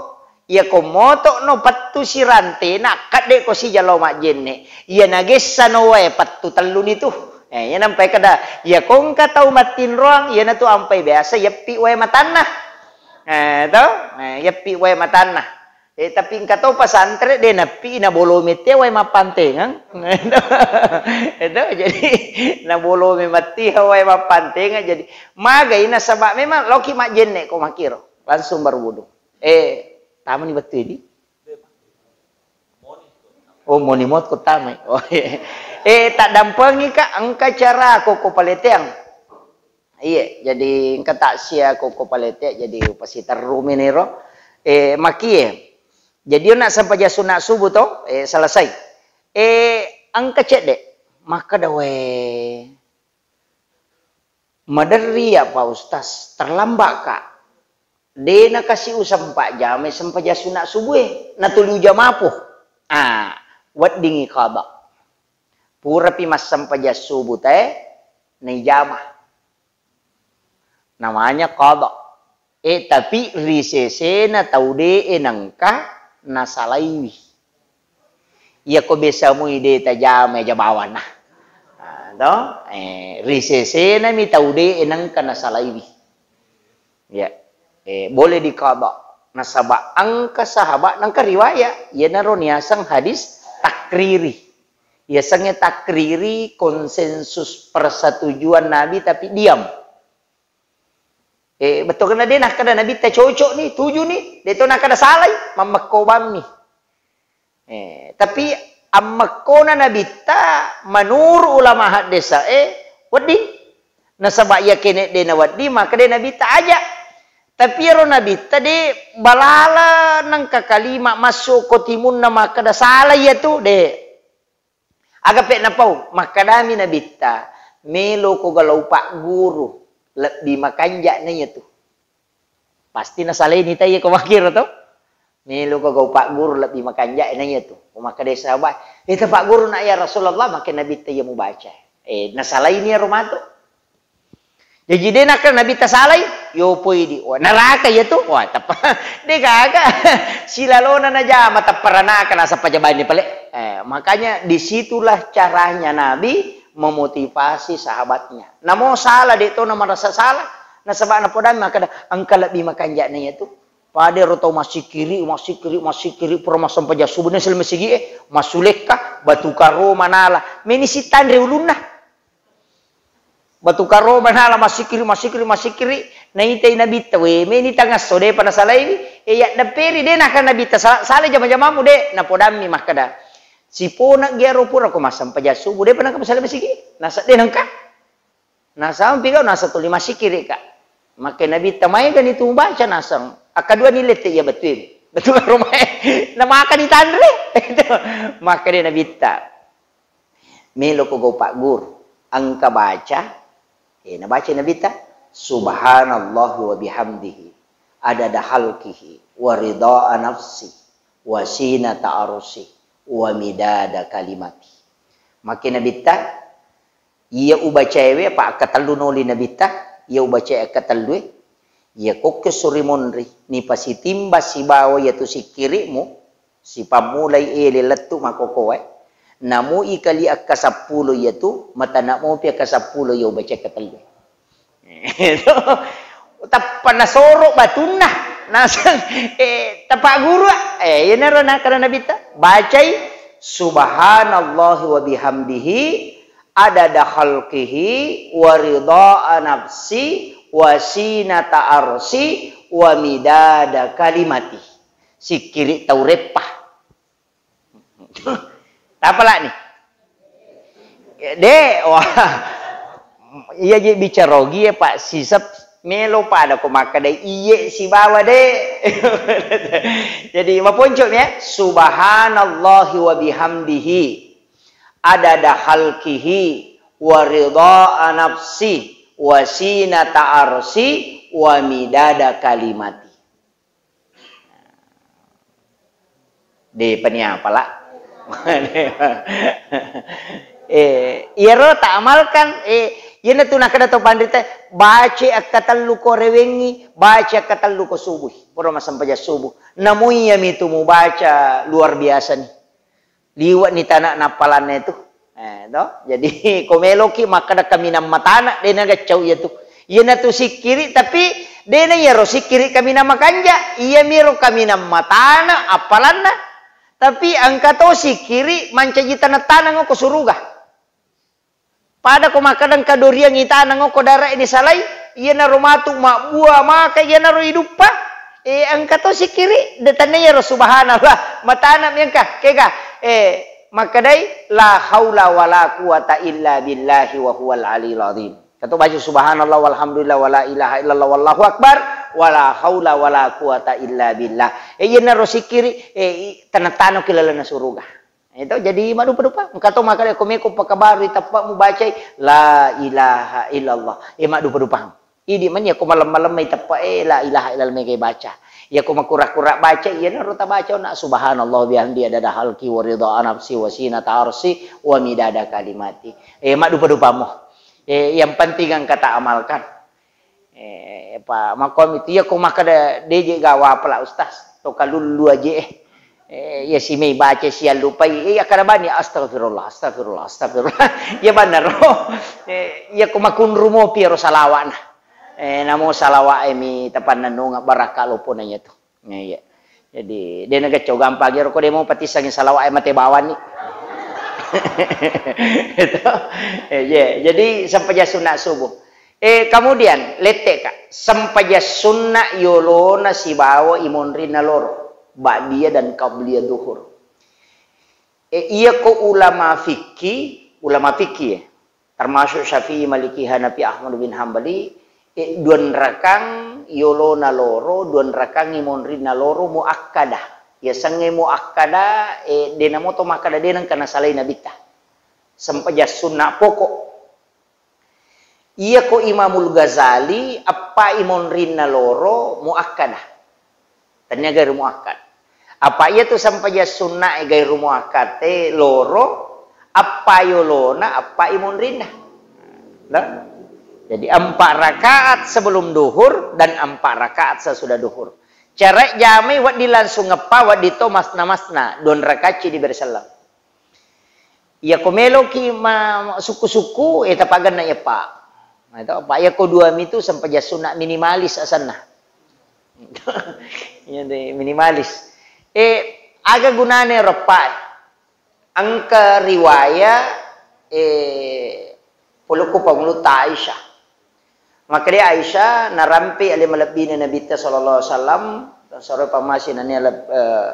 Iyako motokno pettusi rantena, akkaddeko sijalo majjenne. Iya nagessano wae pettu telluni tu. Eh, iya nampai kada, iyako engka tau mattinroang, iyanatu ampai biasa yeppi wae matanna. Eh, to? Eh, yeppi wae matanna. Eh, tapi engka to pesantren de nappi na bolome te wae mappantengeng. Edo, jadi na bolome matti wae mappantengeng. Jadi magai nasaba memang loki majjenne ko makiro. Langsung berwudu. Eh, tamani bettu di. Oh, moni mot ko tamai. Oh, iya. Eh, tak dampengi ka engka cara ko ko paleteang. Iye, jadi engka taksia ko, ko palete, jadi upasiterru meniro. Eh, makie. Jadi ona sempajang sunat subuh to, eh, selesai. Eh, engka cedde. Makkeda, "We, maderri ya, Pak Ustaz, terlambat ka. De nakasi usempa jamai sempajang sunat subuh e, natuli ujamapo." Ah, weddingi qada. Purapi massempajang subuh tae, naijama. Namanya qada. Eh, tapi ri sesena tau de'e nengka nasalaiwi. Iyako biasa mui de tajama aja bawana. Ah, to? Eh, ri sesena mi tau de'e nengka nasalaiwi. Ya. Eh, boleh diqada. Nasaba engka sahabat nengka riwayat. Iyanaro niaseng hadis takriri. Yasengnge takriri konsensus persetujuan Nabi tapi diam. Eh, bettuanna de nakkeda Nabitta cocok ni, tuju ni, de to nakkeda salai, mammekko bammi. Eh, tapi ammekkona Nabitta menurut ulama haddesa, eh, wedding. Nasaba iya kene de na wedding, maka de Nabitta aja. Tapi ero Nabitta de balala nengka kalima masuk ko timunna makkeda salai ya tu, de. Aga pe napau, makkedami Nabitta, "Meloko galau pagguru, lebbi makanja na iyatu." Pasti nasalaini taiya ko makkiro to. "Meloko gau pagguru, lebbi makanja na iyatu." Ko makkeda sahabat, "Eh, ta pagguru na ya Rasulullah," makke Nabitta iya mubaca. Eh, nasalaini ero matu. Jaji de nakkeda Nabitta salai, yopoi di. Wah, neraka iya tu. Wah, teppa. De gaga. Silalona najama teppa ranaka nasappa jabaini pale. Eh, makanya disitulah caranya Nabi memotivasi sahabatnya. Namo salah de to na merasa salah. Nasaba napodang makkeda engka lebbi makanja na iya tu. Pada ro tau massikiri, massikiri, massikiri, pura massempajang subuh, na selama sigi, eh, massulekka, batu karo manala. Meni sitanre ulunna. Batu karo manala massikiri, massikiri, massikiri. Naitai Nabitta, we, meni tangasso, depa nasalaiwi. Eh, yaddepperi, de naka Nabitta, sa-, sala jama-jamamu, de. Napodammi makkeda, sipona giaro pura ko massempajang subuh, depa naka masalai masigi. Nasa, de nengka. Nasampi kau nasa tuli massikiri ka. Makke Nabitta maegani tu mubaca naseng. Akkadua ni lette iya bettuin. Betul karo mae. Namaka ditanre. Makkeda Nabitta. Meloko gau pagguru. Engka baca. Eh, nabaca Nabitta. Subhanallah wa bihamdihi. Adada khalqihi. Wa ridha nafsi. Wa sinata arsi. Wa midada kalimati. Makke Nabitta. Iya ubacaewe, apa akkatellu noli Nabitta, iya ubacae akkatellue, iya kokke suri monri, nipasitimba sibawa iyatu sikkiri'mu, sipammulai ele lettu makokoe, namu ikali akkasappulo iyatu, matana mopi akkasappulo iya ubacae akkatellue. Tappa nasoro batunna, naseng, eh, tapagguru, eh, iyanaro nakkeda Nabitta, bacai, "Subhanallahi wa bihamdihi, adada khalqihi, wa ridha nafsi, wa sinata arsi, wa midada kalimati. Sikkiri tau reppa. Tapalani. De, wah. Iya je bicara ogi ya, Pak, sisep melo pada ko makkeda iye sibawa de. Jadi maponco mi ya, subhanallahi wa bihamdihi, adada khalqihi, wa ridha nafsi, wa sinata arsi, wa midada kalimati. De pani apala. Eh, iyaro ta amalkan, eh, iyanatu nakkeda to panrita, baca akkatellu ko rewengngi, baca akkatellu ko subuh. Pura massempajang subuh. Namo iyami tu mubaca luar biasa ni. Liwe'ni tana nappalanna itu. Eh, to? Jadi, ko meloki makkeda kaminang matana, de nagaccau iya tu. Iyanatu sikkiri, tapi de na iyaro sikkiri kaminang makanja. Iyamiro kaminang matana appalanna. Tapi engka to sikkiri mancaji taneng-taneng ko suruga. Pada ko makkeda engka doriang itaneng ko dara ini salai, iyanaro matu mabbua maka iyanaro iduppa. Eh, engka to sikkiri, de tania iyaro subhanallah. Matana mi engka, kega? Eh, makkedai, "La haula wala quwata illa billahi wa huwal aliyul azim." Kato baca subhanallah walhamdulillah wala ilaha illallah wallahu akbar, wala haula wala quwata illa billah. Eh, iyanaro sikkiri, eh, i-, taneng-taneng ki lalenna suruga. Itu jadi maddupa-dupa. Engka to makkeda ko meko pakabaru iteppa mubacai la ilaha illallah. Eh, maddupa-dupang. Idi mani ko malem-malem mai teppa, eh, la ilaha illallah mega baca. Iya ko makura-kura baca, iyanaro tabaca na subhanallah bihamdi adada halki wa ridha nafsi wa sinata arsi wa midada kalimati. Eh, maddupa-dupamo. Eh, yang penting engka ta amalkan. Eh, pa, makkomi tu, iya ko makkeda, "De je gawa pala, Ustaz. To kalullu aje, eh." Eh, iya simei baca, siallupai. Eh, iya kada bani, "Astagfirullah, astagfirullah, astagfirullah." Iya banaro. Eh, iya ko makunru mopi ro salawa'na. Eh, namo salawa' e mi tapannennunga barakka lopona iya tu. Nah, iya. Jadi, de nagaccau gampang ero ko de mau patissangi salawa' e mate bawani. Itu. Eh, iya. Jadi, sempajang sunna subuh. Eh, kemudian, lette ka. Sempajang sunna yolona sibawa imonrinna loro. Ba'diyah dan qabliyah duhur. Eh, iya ko ulama fikih, ulama fikih ya. Termasuk Syafi'i, Maliki, Hanafi, Ahmad bin Hambali, eh, duanrakang yolona loro, duanrakang imonrinna loro muakkadah. Yasengnge muakkadah, eh, de namo to makkeda de nengka nasalai nabitta. Sempajang sunna pokok. Iya ko Imamul Ghazali, eppa imonrinna loro muakkadah. Tania gairu muakkad. Apa iya tu sempajang sunna e gairu muakkad e loro, eppa yolona, eppa imonrinna. Nah. Jadi empat rakaat sebelum duhur dan empat rakaat sesudah duhur. Cara jamai wedding langsung eppa, wedding to masna-masna, dua rakaat ci diberi selleng. Iya ko meloki ma-, sukku-sukku, eh, tapagenna iya, Pak. Nah, itu, Pak, iya ko dua mitu sempajang sunna minimalis asenna. Iya deh, minimalis. Eh, aga gunane ro, Pak? Engka riwaya, eh, polokku pangulutta Aisyah. Makkeda Aisyah, narampe ale malebbina Nabitta sallallahu alaihi wasallam, soro pamasi nania leb-, eh,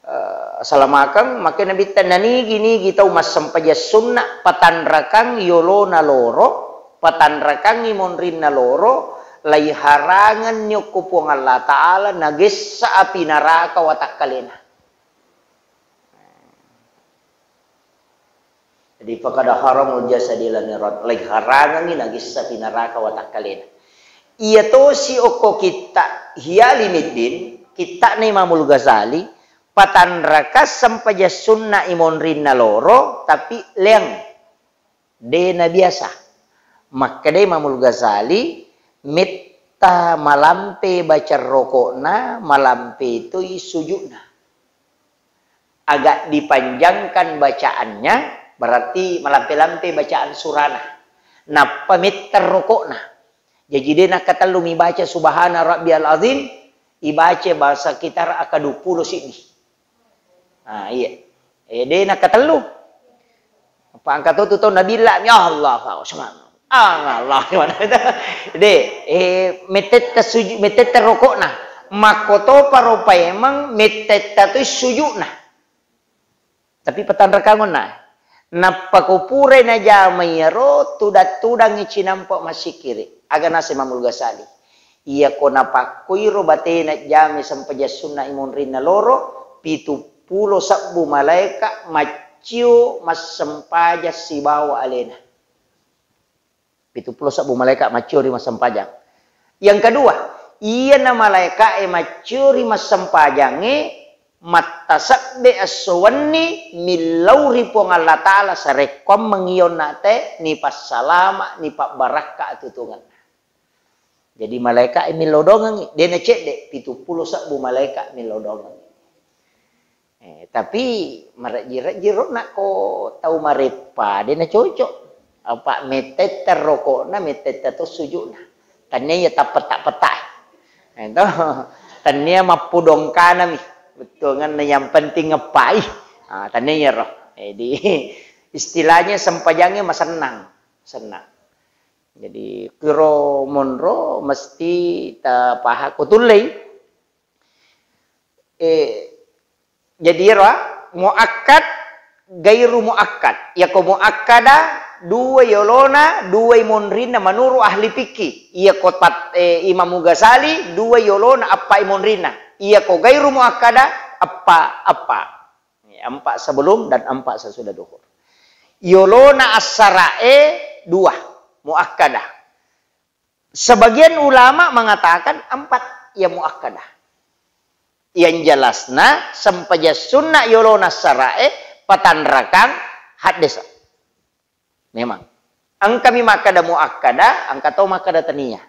eh, salamakeng, makkeda Nabitta, nanigi-nigi tau massempajang sunna, patanrakang yolona loro, patanrakangngi monrinna loro, laiharangenni okko Puang Allah Ta'ala, nagessa api naraka watakkalena. Jadi, fakada haramul jasadi lanirat, laiharangengngi nagessa pi naraka watakkalena. Iya tosi okko kitta Ihya Ulumuddin, kittana Imamul Ghazali, patanraka sempajang sunna imonrinna loro, tapi leang. De nabiasa. Makkeda Imamul Ghazali, metta malampe baca rokokna, malampe toi sujudna. Agak dipanjangkan bacaannya, berarti malampe-lampe bacaan surana. Nappa metta rokokna. Jaji de nakkatellu mibaca subhana rabbiyal azim, ibaca bahasa kitar aka dua puluh siddi. Ah, iya. Eh, de nakkatellu. Apa angka to tu tau nabilla mi, "Allahu akbar." Ah, Allah, de, eh, mettetta suju-, mettetta rokokna. Makkotoparo paimeng mettetta toi suju'na. Tapi patanrakang onna. Nappa ko purai najama iyaro, tudang-tudangngi cinampa massikkiri. Aga naseng Imamul Ghazali. Iyako napakkuiro batena jamai sempajang sunna i monrinna loro, pitu pulo sebbu malaeka maccio massempajang sibawa alena. Pitu pulo sebbu malaeka maccio ri massempajang. Yang kedua, iyana malaeka e maccio ri massempajangnge mattasebbe esso wenni millau ri Puang Allah Ta'ala sarekkoammeng iyonna te nipassalama, nipabbarakka atutungenna. Jadi malaeka e millau dongengngi, de nacedde, pitu pulo sebbu malaeka millau dongengngi. Eh, tapi marejji-rejji ro nakko tau mareppa, de nacocok. Apa mettetta rokokna, mettetta to sujukna. Tania iya tappeta-peta. Eh, to. Tania mappudongkanami. Bettuanganna yang penting ngepai. Ah, tania iyaro. Jadi istilahnya sempajangnya masennang. Senang. Jadi, kiro monro mesti tapaha ko tullei. Eh, jadi iyaro, ah, muakkad, gairu muakkad. Iyako muakkada, dua yolona, dua monrinna menurut ahli fikih. Iyako pat-, eh, Imam Ghazali, dua yolona, eppa monrinna. Iyako gairu muakkada, eppa, eppa. Ya, empat sebelum dan empat sesudah duhur. Yolona assara'e dua, muakkadah. Sebagian ulama mengatakan empat yang muakkadah. Yang jelasna, sempajang sunna yolona assara'e, patanrakang, haddesa. Memang. Engkami makkada muakkada, engka to makkada tania.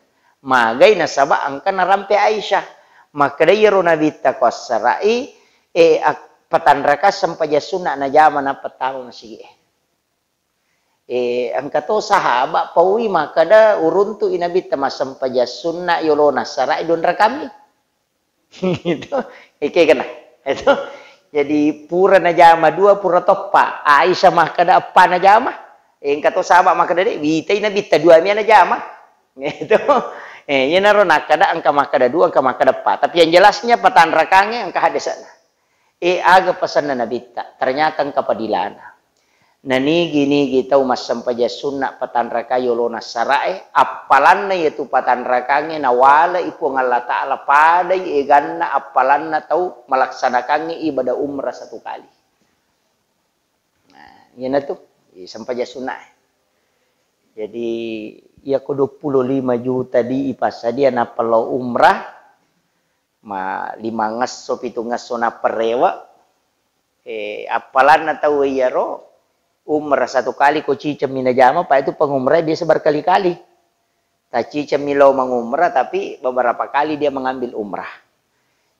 Magai nasaba engka narampe Aisyah. Makkada iyaro Nabitta ko assara'i, eh, ak-, patanraka sempajang sunna najama nappa tama masigi e. Eh, engka to sahaba paui makkada uruntu i Nabitta massempajang sunna yolona assara'i dua rakammi. Itu, eke kena. Itu. Jadi pura najama dua, pura toppa. Aisyah makkada eppa najama. Engka to sahaba makkada de, witai Nabitta dua mia najama. Itu. Eh, iyanaro nakkada engka makkada dua, engka makkada eppa. Tapi yang jelasnya patanrakange engka hadesana. Eh, aga pasanna Nabitta? Ternyata engka padilana. Nanigi-nigi tau massempajang sunna patanraka yolona assara'e, appalanna iyatu patanrakangnge nawale'i Puang Allah Ta'ala padai eganna appalanna tau malaksanakangnge ibadah umrah satu kali. Nah, iyanatu, i sempajang sunnae. Jadi, iyako dua puluh lima juta di ipassadia nappa lao umrah, ma-, limangngesso, pitungngesso nappa rewe, eh, appalanna tau iyaro, umrah satu kali ko cicemmi najama, pa itu pengumrah biasa berkali-kali. Tacicemmi lao mengumrah, tapi beberapa kali dia mengambil umrah.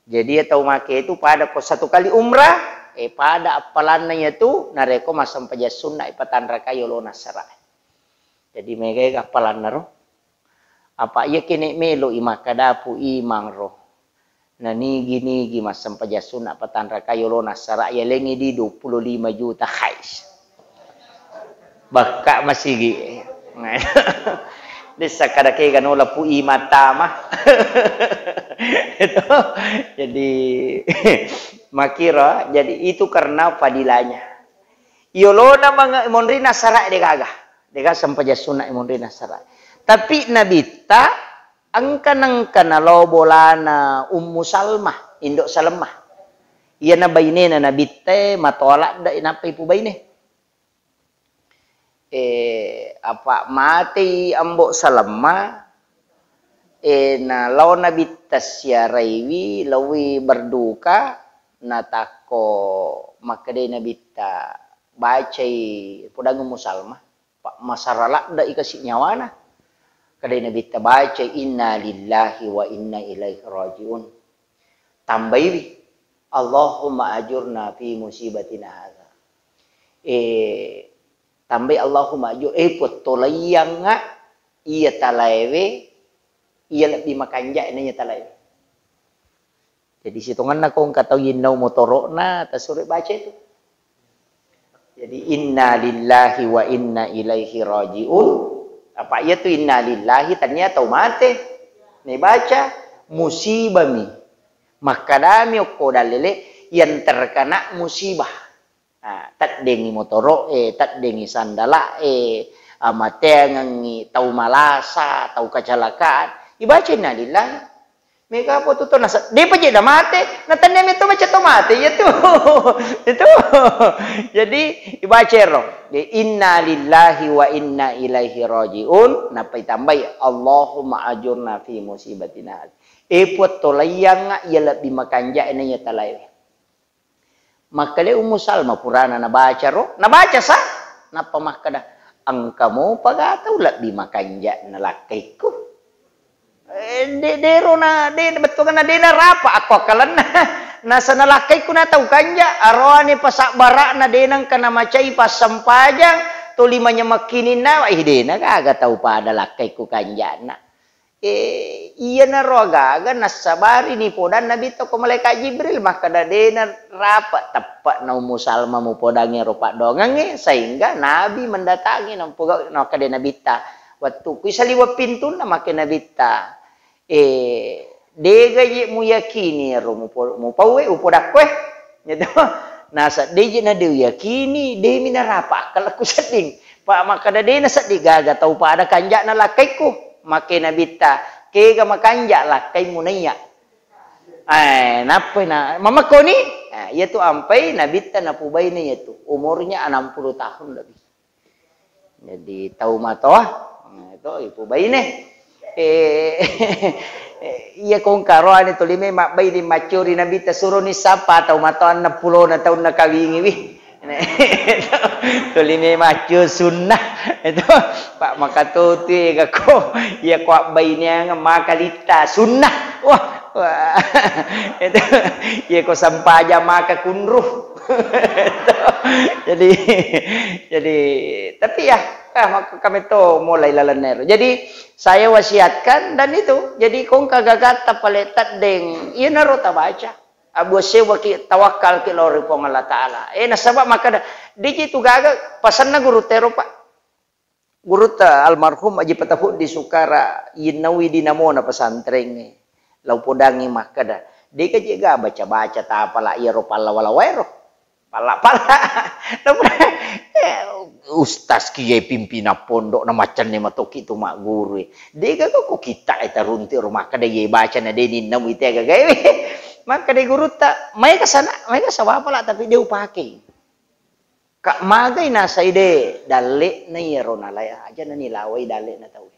Jadi, iya tau make itu pada ko satu kali umrah, eh, pada appalanna iyatu, narekko massempajang sunna ipatanrakai yolona assara. Jadi, megai appalanna ro. Apa iya kene melo i makkadapu imang ro. Nanigi-nigi massempajang sunna patanraka yolona assara, yalengngi di dua puluh lima juta, hais. Bakka masigi. Dessa kada kega nola pu imang tama. Itu. Jadi, makira, jadi itu karena fadilahnya. Yolona mange-, monrina assara de gaga. De gaga sempajang sunna monrina assara. Tapi Nabitta engka nengka nalao bolana Ummu Salmah, Indo Salmah. Iyana bainena Nabitta e matoa ladde nappa ipubaine. Eh, apa matei Ambo Salmah, eh, nalao Nabitta siaraiwi, laowi berduka, natakko makkedai Nabitta, bacai, podang Ummu Salmah, pa-, masara ladde i kasi nyawana. Kedai Nabitta bacai, "Inna lillahi wa inna ilaihi rajiun." Tambaiwi, "Allahumma ajurna fi musibatina hadza." Eh, tambai, "Allahumma ajur-, eh, Puang, tolaiyangnga iya talaewe, iya lebbi makanja'e na iya talaewe." Jadi, sitongenna ko engka tau yinnau motoro'na, tasuro baca itu. Jadi, "Inna lillahi wa inna ilaihi raji'un." Apa iyatu innalillahi, tania tau mate. Nibaca, musibami. Makkedami okko dalele, yang terkena musibah. Ah, teddengi motoro e, teddengi sandala e, amateangengi tau malasa, tau kecelakaan. Ibaca innalillahi. Mega apa tu to nasa-, depa je na mate, na tania meto baca to mate, iya tu. Itu. Jadi, ibaca ero. Innalillahi wa inna ilaihi rajiun, nappa itambai, Allahumma ajurna fi musibatina. E Puang, tolaiangnga iya lebbi makanja ena iya talae. Makkeda Ummu Salma purana nabaca ro, nabaca sa, nappa makkeda, engka mopa ga tau lebbi makanja na lakkaikku. Eh, de-, dero na, de-, bettuanna de narapa akko akkalenna. Nasa na lakkaikku na tau kanja, aroane pasabbara'na de nengka namacai passempajang, toli manyamekkininna, ih, de na gaga tau pada lakkaikku kanjana. Eh, iyanaro agaga nassabari nipodanna Nabitta ko malaikat Jibril, makkeda, "Dena rapa teppe'na Ummu Salma mupodangi ero paddoangengnge," sehingga Nabi mendatangi, nampuga-, nakkeda Nabitta, "Wettukku isaliweng pintunna," makke Nabitta, "Eh, dega je muyakini ero mupo-, mupauwe, upodakkoe." Gitu. Nasa, "De je na de uyakini, demi narapa akkalku sedding." Pa makkeda, "De na sedding gaga tau pada kanja'na lakkaikku." Makke Nabitta, "Kega makanja lakkaimu naiya?" Eh, nappai na, "Mamakkoni?" Eh, iyatu ampai Nabitta napubaine iyatu. Umurnya enam puluh tahun lebih. Jadi, tau matoa, nah, itu ipubaine. Eh, iya kongkaroane tuli me mabbaine maccuri Nabitta, suroni sapa tau matoa enneng pulona taunna kawingiwi. Tuli me maccu sunnah. Itu, Pak, makatutui gako. Iya ko abbaineang maka litta sunnah. Wah, wah. Itu, iya ko sampaja maka kunru. Jadi, jadi, tapi ya, ah, maka kami to mulai lalenna ero. Jadi, saya wasiatkan dan itu, jadi kongka gagatta pale teddeng, iyanaro tabaca. Abu sewaki tawakkalki lao ri Puang Allah Ta'ala. Eh, nasaba makkeda, diji tu gaga pasenna guru tero, Pak. Gurutta almarhum Aji Patapuddi Sukara, yinnaui dinamona pesantrengnge. Lao podangngi makkeda, "Dega je ga baca-baca tapala iyaro pallawa-lawaero." Palla-palla. Lao podangngi, eh, ustaz kiye pimpinan pondok na maccanne matoki tu magguru. Dega ko kitta e tarunti ro makkeda ye baca na de ninnaui tega gawe. Makkeda gurutta, "Maega sana, maega sawapala tapi de upake." Ka magai nasai de, dalle'na iyaro nalae aja nanilawai dalle'na tauwe.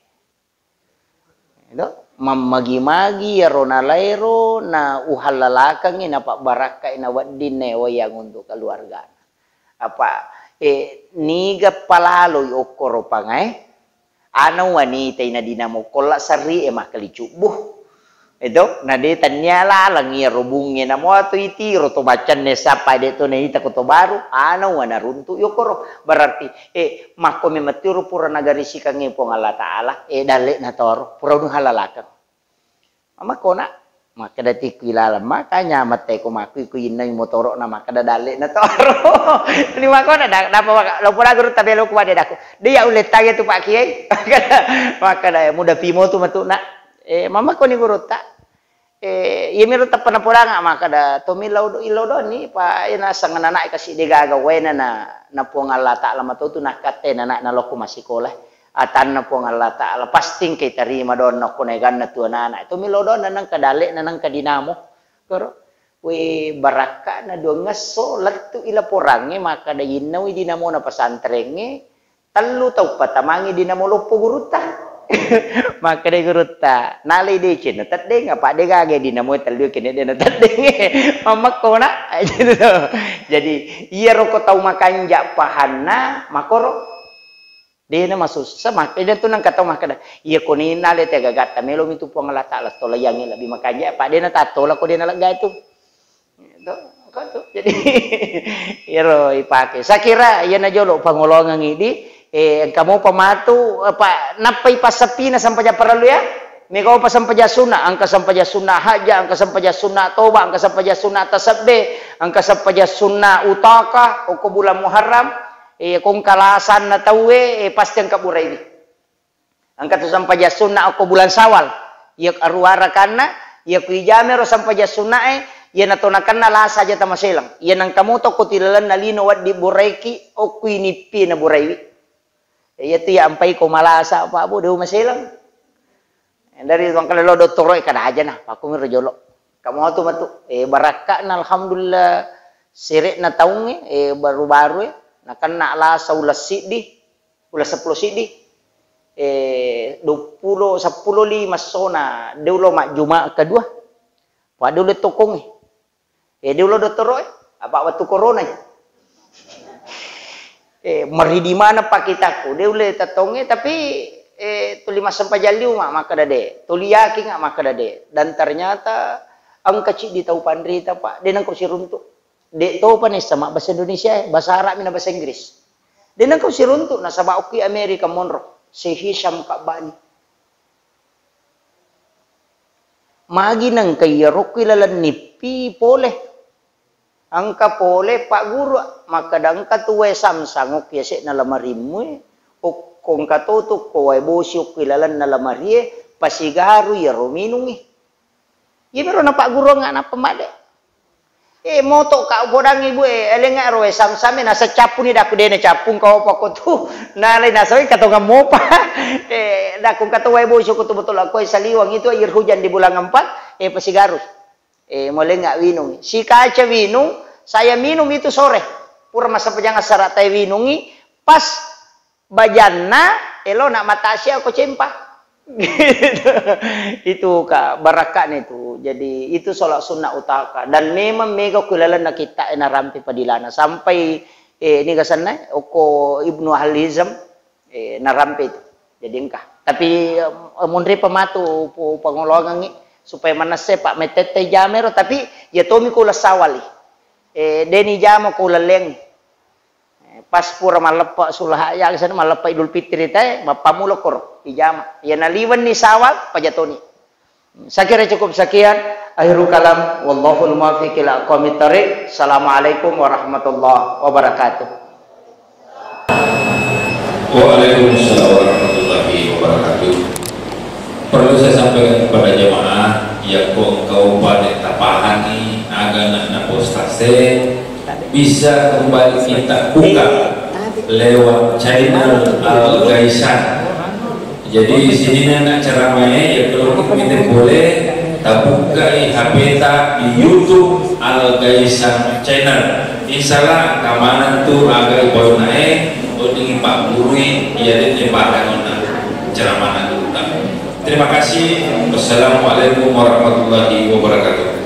Edo, mammagi-magi iyaro nalaero na uhallalakengngi napabbarakkai na wedding naewai yang untuk keluargana. Apa, eh, niga palaloi okkoro pangae? Ana wanita ina dinamo kolla serri e makkali cubbu. Edo, na de tannia laleng iyaro bungnge namo atau itiro to maccanne sappa de to naita ko to baru, ana wana runtu yokoro. Berarti, eh, makko memang tiro pura nagarisikangnge Puang Allah Ta'ala, eh, dalle na toro, pura nu halalakeng. Mamakko na, makkeda tikku ilaleng, maka nyameng teko makku iku innai motoro'na makkeda dalle'na toro. Ni makkona da-, napa maka, lo poda gurutta belo ku wadde dakku. De ya ulle taya tu Pak Kiai. Makkeda, "Muda pimo tu matu na." Eh, mamakkoni gurutta. Eh, iya miro teppa napodanga makkeda, "Tommi lao do-, ilo doni, pa ena sangana na kasi de gaga wena na, na Puang Allah Ta'ala matotu nakkatte na, na, na lokku masikola." Atanna Puang Allah Ta'ala, pasti engka itarima donna okko naeganna tu anana. Itu milo donna nengka dalle'na nengka dinamo. Koro, we, barakka'na duangngesso lettu i laporangnge makkeda innaui dinamona pesantrengnge, tellu tau patamangi dinamo loppo gurutta. Makkeda gurutta, nalai deceng na teddeng, apa de gaga dinamo tellu kene de na teddeng. Mammekko na. Jadi, iyaro ko tau makanja pahanna, makoro. Dena masussa, makkeda tu nengka tau makkeda, "Iya ko ninna ale te gagatta, melo mi tu Puang Allah Ta'ala tolaiangngi lebbi makanja, apa dena tattola ko dena lega itu." Itu, engka tu. Jadi, iyaro ipake. Saya kira iyana jolo pangolongang idi, eh, engka mopa matu, apa, nappai passappina sampajang parellu ya? Mega opa sampajang sunna, engka sampajang sunna hajja, engka sampajang sunna toba, engka sampajang sunna tasabbe, engka sampajang sunna utaka, okko bulan Muharram, eh, kongka lasanna tauwe, eh, pasti engka burai di. Engka tu sempajang sunna okko bulan Syawal. Iya aruwa rakanna, iya ku ijamai ro sempajang sunnae, iya nato nakenna lasa aja tamaselang. Iya nengka moto ko tilalenna lino wedding buraiki, okko inippi na buraiwi. Iya tu iya ampai ko malasa, Pak Bu, de maselang. Dari tuang kale lo dottoro e kada aja nah, pakku miro jolo. Kamu tu matu, eh, barakka'na alhamdulillah sere'na taungnge, eh, baru-baru e, nakenna lasa uleng siddi, uleng seppulo siddi, eh, duappulo, seppulo lima sona, de ulo majjuma kedua. Pada ulo tokongnge. Eh, de ulo dottoro e, apa wettu corona e. Eh, meridi mana pakitakku, de ulle tatongnge, tapi, eh, tuli massempajang liu ma makkeda de, tuli yakin ma makkeda de. Dan ternyata engka ciddi tau panrita, Pak, de nengka siruntuk. De topa nessa ma bahasa Indonesia e, bahasa Arab mina bahasa Inggris. De nengka siruntuk nasaba okki Amerika monro, si Hisham Kabbani. Magi nengka iyaro okki laleng nippi pole. Engka pole pagguru, makkeda engka tu wae samsang okki yase'na lamarimmu e, okko engka to tu ko wae bosi okki lalenna lamarie, pasigaru iyaro minungngi. Iyamiro napagguru angngana pemade. Eh, moto ka upodangngi bu e, elengnga ro wae samsam e, nasa cappuni dakku dena cappung kau pokko tu, nalai nasa katongeng mopa. Eh, dakku engka to wae bosi okko tu botol akko e saliweng itu air hujan di bulan empat, eh, pasigaru. Eh, molengnga winung. Sikaca winung, saya minum itu sore. Pura massempajang assara tae winungi, pas bajanna, elo na matasia ko cempa. Itu ka barakka'na itu. Jadi itu sholat sunnah utaka. Dan memang mega ku lalenna kitta e narampe padilana. Sampai, eh, ini gasanna, okko Ibnu Al-Hizam, eh, narampe itu. Jadi engka. Tapi, eh, munri pematu pu-, pangoloangengngi supaya manesse, Pak, metette jamero, tapi ya tomi ko uleng sawali. Eh, deni jama ko uleng leng. Eh, pas pura malleppa sulaha ya, sana malleppa Idul Fitri tae, mappamulo koro ijama. Ya naliwenni sawal, pajatoni. Saya kira cukup sekian. Akhirul kalam, wallahul muwaffiq ila aqwamit thariq. Assalamualaikum warahmatullahi wabarakatuh. Waalaikumsalam warahmatullahi wabarakatuh. Perlu saya sampaikan kepada jemaah, yakko engkau pada tapahangi aga na, na postase, bisa kembali kita buka lewat channel Al Gaisan. Jadi, sininna ceramah e, ya, kalau kita boleh, tabukkai H P ta di YouTube Al Gaisan Channel. Insya Allah, keamanan tu aga ibauna e, odingi Pak Guru e, ya, dia padangi ceramah dulu. Terima kasih. Wassalamualaikum warahmatullahi wabarakatuh.